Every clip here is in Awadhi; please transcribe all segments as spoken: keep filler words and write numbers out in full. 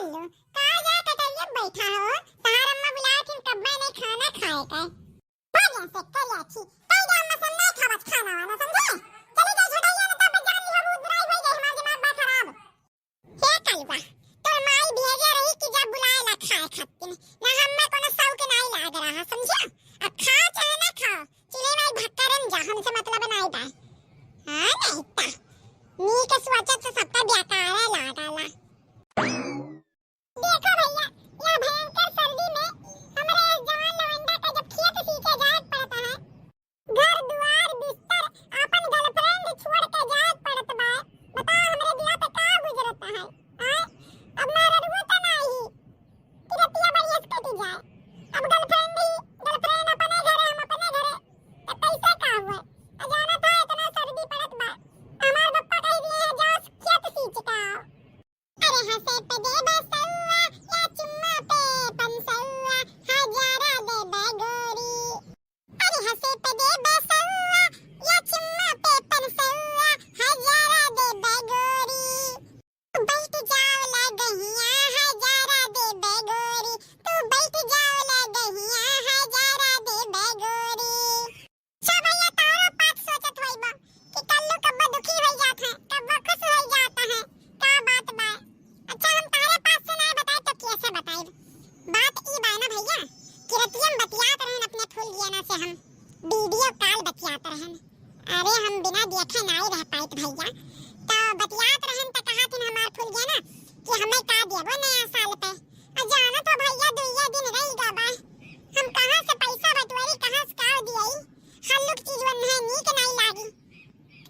लो, का जा कटरिया बैठा हो? तहार अम्मा बुलाए थिन, कब्बे नहीं खाना खाए के। भाग यहाँ से, करिया छी। कई जा अम्मा से नहीं खावत खाना वाना, समझे? चली जाओ, छोटाइया ना, तब जानी हम उधराई हो जाए, हमार दिमाग बा खराब। हे कलुआ, तोर माई भेजे रही कि जब बुलाए ला खाए खातिर, ना हम्मे कोनो शौक नहीं लाग रहा, समझिया? अब खाओ चाहे ना खाओ, चुने माई भक्करन जा, हमसे मतलब नहीं बा। हाँ, नहीं ता। नीक सोचत से सबका बेकार है लागला। देखो भैया, यह भयंकर सर्दी में हमरे इस जवान लवंडा का जब खेत सींचे जाए पड़ता है, घर दुआर बिस्तर, अपन girlfriend छोड़ के जाए पड़त बा। बताओ, हमरे दिला पे का गुजरत है? आय, अब मेहररुओ त नाही कि रतिया बढ़िया से कटी जाए। अब girlfriend ही, girlfriend अपने घरे, हम अपने घरे, त कैसे का हुए? आ जाना था, इतना सर्दी पड़त बा। हमार पप्पा कह दिए हैं, "जाओ खेत सींच के आओ।" अरे हंसे पे देबे सौआ, या चुम्मा पे पनसौआ, हजारा देबे गोरी। अरे हंसे पे देबे सौआ, या चुम्मा पे पनसौआ, हजारा देबे गोरी। तू बैठ जाओ लगहिया, हजारा देबे गोरी। तू बैठ जाओ लगहिया, हजारा देबे गोरी। अच्छा भैया, तारो पास सोचत होइबा कि कल्लू कब्बा दुखी हो जात है, कब्बा खुश हो जाता है, का बात बा? अच्छा, हम तारे पास से नहीं बताए तो कैसे बताइब? बात ई बा ना भैया कि रतिया में बतियात रहन अपने फुलगेना से, हम video call बतियात रहन। अरे, हम बिना देखे नाई रह पाइत भैया, तो बतियात रहन तो कहा थिन हमार फुलगेना कि हमें का देबो नया साल पे। आ जाना तो भैया, दुइया दिन रह गवा, हम कहाँ से पैसा बटोरी, कहाँ से का दियई? हल्लुक चीज वन्हे नीक नाई लागी।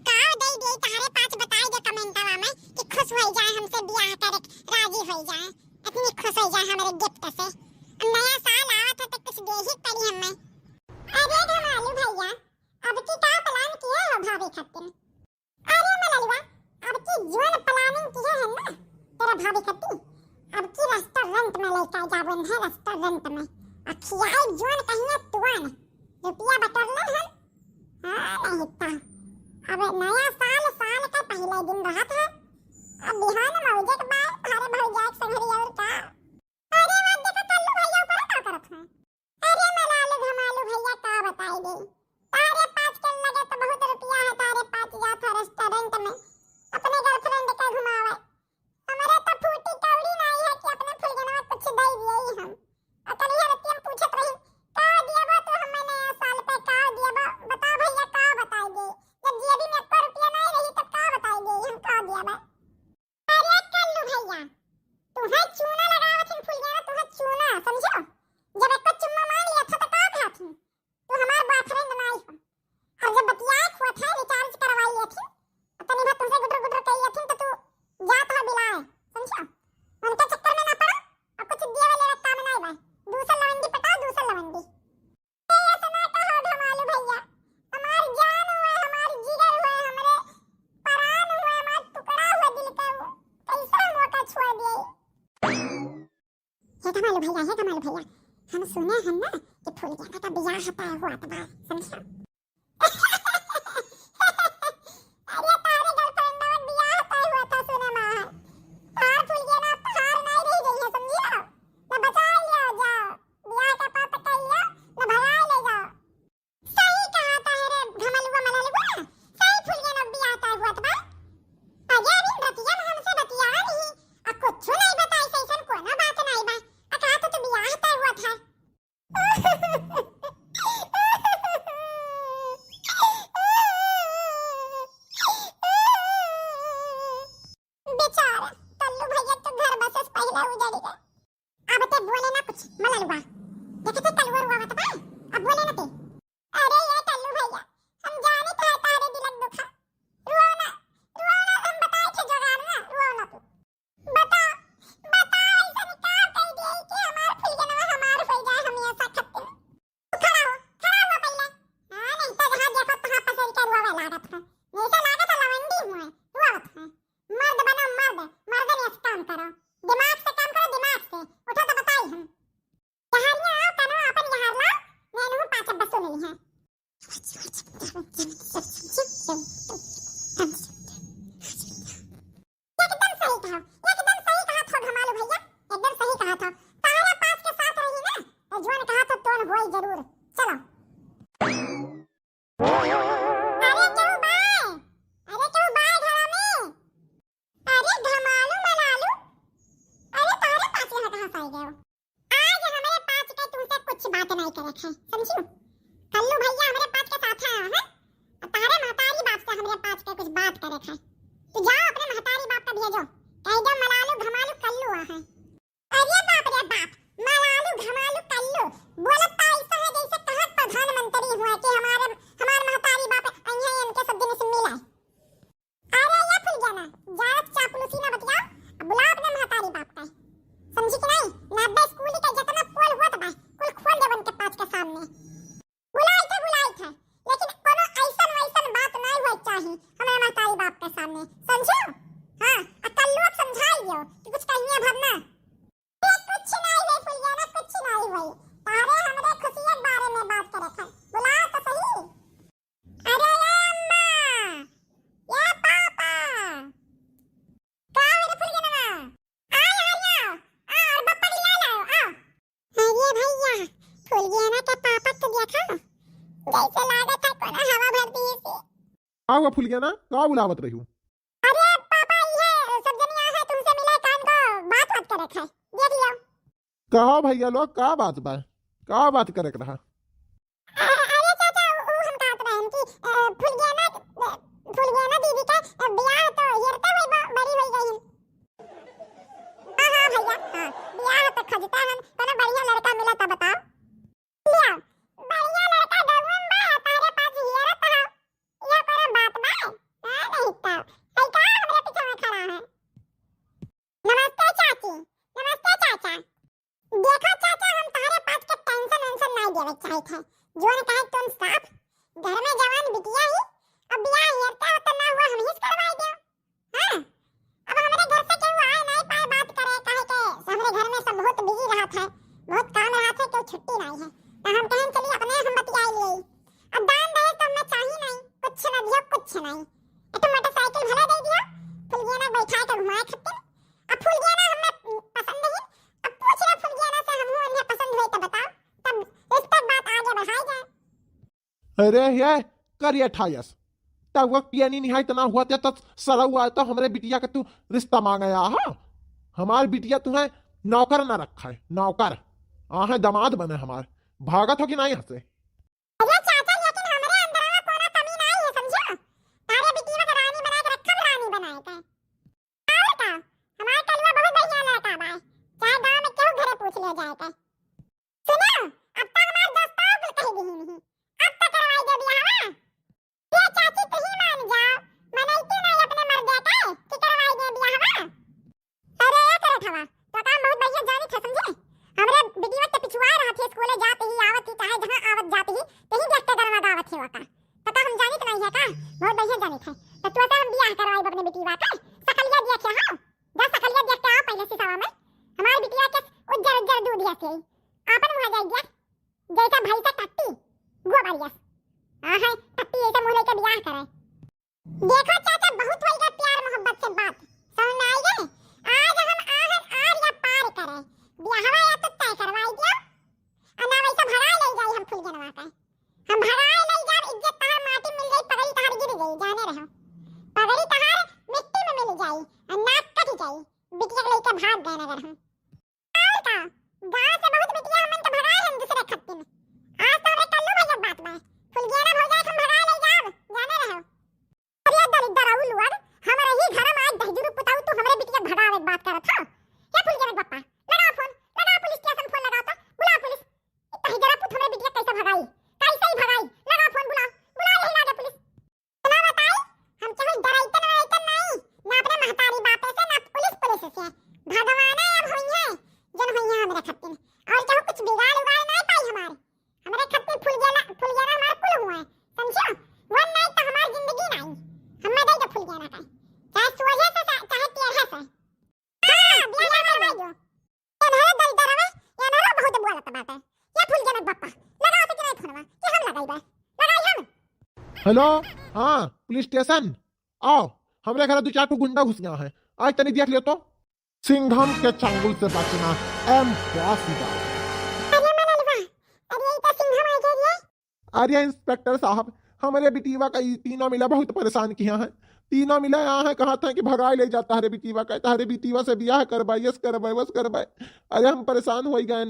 काव दई दे तहरे पास बताई दे कमेंटवा में कि खुश होई जाए, हमसे बियाह करे राजी होई जाए, इतनी खुश होई जाए हमरे gift से। अब नया साल आवत है तो कुछ दे ही पड़ी हमें। अरे धमालू भैया, अब की का plan किया हो भाभी खातिर? अरे मललुआ, अब की जोन planning किया है ना तेरा भाभी खातिर, अब की restaurant में लेके जाबो है, restaurant में। आ खियाई जोन कहिए तुआन, रुपया बटोर ले हम। हाँ, नहीं तो। अब नया साल, साल का पहला दिन रहत है। अब बिहान मौजे के बाद, अरे भौजाई के संगरी और का। अरे मत देखो, कल्लू भैया ऊपर का करत है। अरे मलालू घमालू भैया का बताई दे। तारे पाँच के लगे तो बहुत रुपया है, तारे पाँच जात है restaurant में, अपने girlfriend के घुमावे। हमरे तो फूटी कौड़ी नाई है कि अपने फुलगनवा कुछ दे दिए हम। आ कल ये रतिया में पूछत रही, "का दियबा तू हमें नया साल पे, का दियबा? बता भैया, का बताई दे? जब जेबी में एको रुपया नाई रही, तब का बताई दे हम का दियबा?" अरे कल्लू भैया, तुहे चूना लगावत हिन फुलगना, तुहे चूना, समझो? जब एको चुम्मा मांग लिया था, तो का कहत हिन? तू हमार boyfriend नाई हो। अब जब बतियाए के हुआ था, recharge करवाई लेत ही, अब तनी भर तुमसे गुटर गुटर कई लेत ही, तो तू जात हो बिलाए, समझा? उनके चक्कर में ना पड़ा, अब कुछ दिए वाले रखता में नाई बा। दूसर लवंडी पटाओ, दूसर लवंडी। ए, ऐसे ना कहो धमालू भैया, हमार जान हुए, हमार जिगर हुए, हमरे परान हुए, हमार टुकड़ा हुए दिल के, वो कैसे हम ओका छोड़ दिए? हे धमालू भैया, हे धमालू भैया, हम सुने हैं ना कि फुलगेना का बियाह तय हुआ त बा, समझा? अरे तारे girlfriend का बियाह तय हुआ था सुने मा। तार फुलगेना अब तहार नहीं रह गई है, समझियो? ना बचा लिया जा, बियाह का पाप कर लिया, ना भगा ले जा। सही कहा तारे रे घमलुआ मललुआ, सही फुलगेना बियाह तय हुआ त बा। अरे अभी रतिया में हमसे बतिया नहीं, आ कुछ नहीं बताई, सही सन कोनो बात नहीं बा। आ कहा तो, तो बियाह तय हुआ था। बेचारा कल्लू भैया तो घर बसे से पहले उजड़ गए। अब ते बोले ना कुछ मललुआ। देखे थे कलुआ रुआ बता, अब बोले ना ते। अरे ये कल्लू भैया, हम जाने तो है तारे दिलक दुखा। रुआ ना, रुआ ना, हम बताए थे जुगाड़ ना, रुआ ना तू। बता, बता, ऐसा का कह दिए कि हमार फुलगनवा हमार हो जाए, हम ऐसा खत्ते। तू खड़ा हो, खड़ा हुआ पहले। हाँ, नहीं तो जहाँ देखो तहाँ पसरी के रुआवे लागत है। जैसे लागत है लवंडी हुए, रुआवत है। मर्द बनो मर्द, मर्दन यस काम करो। दिमाग से काम करो, दिमाग से। उठो तो बताई हम। जहरिया आओ, कनो अपन जहर लाओ, मैं नहु पाँच अब्बा सुन ली है। एकदम सही कहा, एकदम सही कहा थो घमालू भैया। बात नहीं करे थे, समझू? कल्लू भैया हमरे पाँच के साथ है, हैं? और तारे महतारी बाप से हमरे पाँच के कुछ बात करे थे। तू जाओ अपने महतारी बाप का भेजो, कह दो मलालू घमालू कल्लू आ है। अरे बाप रे बाप, मलालू घमालू कल्लू, बोलत तो ऐसा है जैसे कहाँ प्रधानमंत्री हुआ कि हमारे, हमार महतारी बाप अइहें इनके सब दिन से मिले। अरे ये फुलगेना, ज्यादा चापलूसी ना बतियाओ, अब बुलाओ अपने महतारी बाप का। समझी कि नहीं? नब्बे स्कूल के जितना पोल होत बा, कुल खोल देब उनके पाँच के सामने। बुलाई थे, बुलाई थे, लेकिन कोनो ऐसन वैसन बात नहीं होए चाही हमारे महतारी बाप के सामने, समझो? हाँ, आ कल्लू अब समझाई दियो कि कुछ कहिए भर ना। अरे कुछ नहीं है फुलगेना, कुछ नहीं होई। तारे हमरे खुशिये के बारे में बात करे थे। बुलाओ तो सही। अरे ये अम्मा, ये पापा, का हो रे फुलगेनवा? आओ, आओ, आओ, आओ, और बप्पा के ले लाओ, आओ। अरे भैया, फुलगेना के पापा तो देखा, जैसे लागत है कोनो हवा भर दिए से। का हुआ फुलगेना, का बुलावत रही हूँ? अरे पापा, ये सब जनी यहाँ है, तुमसे मिले, कान को बात बात करे है, देख लो। कहो भैया लोग, का बात बा? का बात करे के रहा? अ-, अरे चाचा, उ, उ हम कहत रहन कि, अ, फुलगेना, अ, फुलगेना दीदी के, अ, बियाह तो हेरते हुए ब-, बड़ी होई गई। हाँ, हाँ भैया, हाँ, बियाह तो खोजते हन, कोनो बढ़िया लड़का मिला तो बताओ। लिया, बढ़िया लड़का गाँव में बा, तारे पास हेरत हो। ये कोनो बात बा? हाँ, नहीं तो। है का हमरे पीछे में खड़ा है? नमस्ते चाची, नमस्ते चाचा। देखो चाचा, हम तोहरे पास के tension वेंशन नाई देवे चाहत है। जोन कहे तुम साफ, घर में जवान बिटिया ही, अब बियाह हेरते हो तो ना हुआ, हम ही से करवाई दे। हाँ, अब हमरे घर से केहू आए नाई पाए बात करे, काहे के हमरे घर में सब बहुत busy रहत है, बहुत काम रहत है, केहू छुट्टी नाई है। तो हम कहें चली अपने हम बतियाई लिए। अब दान दहेज तो हमें चाही नाई, कुछ ना दियो, कुछ नाई। एक तो मोटरसाइकिल भले दे दियो, फुलगेना बैठा के घुमाए खातिर। अब फुलगेना हमें पसंद ही, अब पूछ ले फुलगेना से, हमहू उन्हें पसंद होई तो बताओ, तब रिश्ते की बात आगे बढ़ाई जाए। अरे ये करिया ठायस, तब वक्त पियनी निहाई तना हुआ ते तो सरऊ आए तो हमरे बिटिया के तू रिश्ता मांगे आ, हाँ? हमार बिटिया तुम्हें नौकर ना रखा है, नौकर। आ है दामाद बने हमार। भागत हो कि नाई हंसे? अरे चाचा, लेकिन हमरे अंदर में कोनो कमी नाई है, समझो? तारे बिटिया के रानी बना के रखब, रानी बना के। और का? हमार कलुआ बहुत बढ़िया लड़का बा, चाहे गांव में केहू घरे पूछ ले जाए के। सुनो, अब तो हमार दोस्तों कुल कह दिहिन ही, अब तो करवाई दे बियाहवा। ये चाची, तू ही मान जाओ, मनैती नहीं अपने मर्दे के कि करवाई दे बियाहवा। अरे ये करे ठवा, तो काम बहुत बढ़िया जानी थे, समझे? हमरे बिटिया के पिछुआ रहा थे, स्कूले जात ही, आवत ही, चाहे जहाँ आवत जात ही, कहीं देखते गरवा गावत ही वका। तो का हम जानित नहीं है का? बहुत बढ़िया जानित है। तो तू से हम बियाह करवाई अपने बिटिया के, सकलिया देखे हो, जा सकलिया देख के आओ पहले शीशवा में। हमारी बिटिया के उज्जर उज्जर दूध यस है, आपन मुँह जाई गया, जैसा भैंस के टट्टी, गोबर यस। हाँ है, टट्टी ऐसे मुँह लेके बियाह करे। देखो चाचा, बहुत होई गए प्यार मोहब्बत से बात, समझ में आई गए? आज हम आहन आर या पार करे, बियाहवा या तो तय करवाई दियो, और ना वैसे भगाए ले जाई हम फुलगेनवा के। हम भगाए ले जाब, इज्जत तहार माटी मिल जाई, पगड़ी तहार गिर जाई, जाने रहो। पगड़ी तहार मिट्टी में मिल जाई, और नाक कट जाई, बिटिया के लेके भाग गए अगर हम। और का? गाँव से बहुत बिटिया हमन के भगाए हन दूसरे खत्ती में। आज तो हमरे कल्लू भैया के बात बा। फुलगेना भौजाई के हम भगाए ले जाब, जाने रहो। अरे दलिद्दर अउलुअर, हमरे ही घर में आज दहिजरू पुताऊ तू हमरे बिटिया के भगावे के बात करत हो। हे फुलगेना के पप्पा, लगाओ फोन, लगाओ पुलिस स्टेशन फोन लगाओ तो, बुलाओ पुलिस। ई दहिजरा पुत हमरे बिटिया कैसे भगाई? कैसे ही भगाई? लगाओ फोन, बुलाओ, बुलाओ यही लागे पुलिस। सुना बताई, हम केहू डराइतन वराइतन नहीं, ना अपने महतारी बापे से, ना पुलिस पुलिस से। भगवाने अब होइहैं, जन होइहैं हमरे खत्तिन। और केहू कुछ बिगाड़ उगाड़ नहीं पाई हमार। हमरे खत्तिन फुलगेना, फुलगेना हमार कुल हुआ है, समझियो? वन नहीं तो हमार जिंदगी नहीं। हमें दे दो फुलगेना का, चाहे सोझे से, चाहे टेढ़े से। हाँ, बियाह करवाई दो। एनहरो दल डरावे, एनहरो बहुत बोलत बाटे। ये फुलगेना के बप्पा, लगाओ तो कि नहीं फोनवा, कि हम लगाई बा? लगाई हम? हेलो, हाँ, पुलिस स्टेशन, आओ, हमरे घर दो चार ठो गुंडा घुस गया है, आज तनी देख लियो तो। सिंघम के चंगुल से बचना इम्पॉसिबल। अरे मनलवा, अरे ये तो सिंघम आ गया रे। अरे इंस्पेक्टर साहब, हमरे बिटिया का ई तीनों मिला बहुत परेशान किया है। तीनों मिला यहाँ है, कहा था कि भगाए ले जाता है रे बिटिया का, तहरे बिटिया से बियाह करवाई, यस करवाई, वस करवाई। अरे हम परेशान हो गए।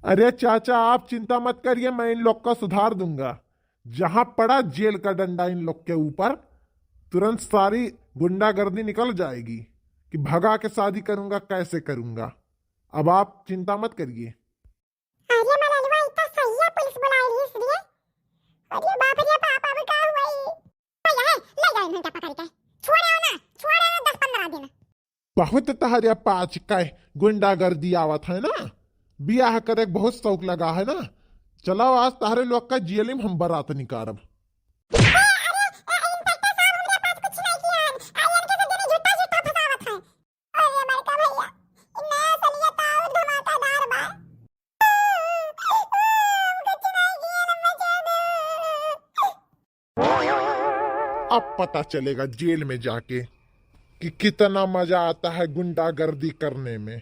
अरे चाचा, आप चिंता मत करिए, मैं इन लोग का सुधार दूंगा। जहां पड़ा जेल का डंडा इन लोग के ऊपर, तुरंत सारी गुंडागर्दी निकल जाएगी कि भगा के शादी करूंगा, कैसे करूंगा। अब आप चिंता मत करिए। अरे मललवा, इतना सही है, पुलिस बुलाए रही इसलिए। अरे बाप रे बाप, अब का हुआ ई? भैया है, ले जाए इनका पकड़ के। छोड़े हो ना, छोड़े हो दस पन्द्रह दिन। बहुत तहरे पाँच का गुंडागर्दी आवत है ना, बियाह करे के बहुत शौक लगा है ना। चलो आज तहरे लोग का जेल में हम बारात निकारब। ए, अरे, ए, इंस्पेक्टर साहब, हमरे पास कुछ नहीं किया है। आ, इनके से दुनू झूठा, झूठा फंसावत है। अरे बड़का भैया, ई नया सलिया तो और धमाकेदार बा। हम कुछ नहीं किया, हम बचा दो। अब पता चलेगा जेल में जाके कि कितना मजा आता है गुंडागर्दी करने में।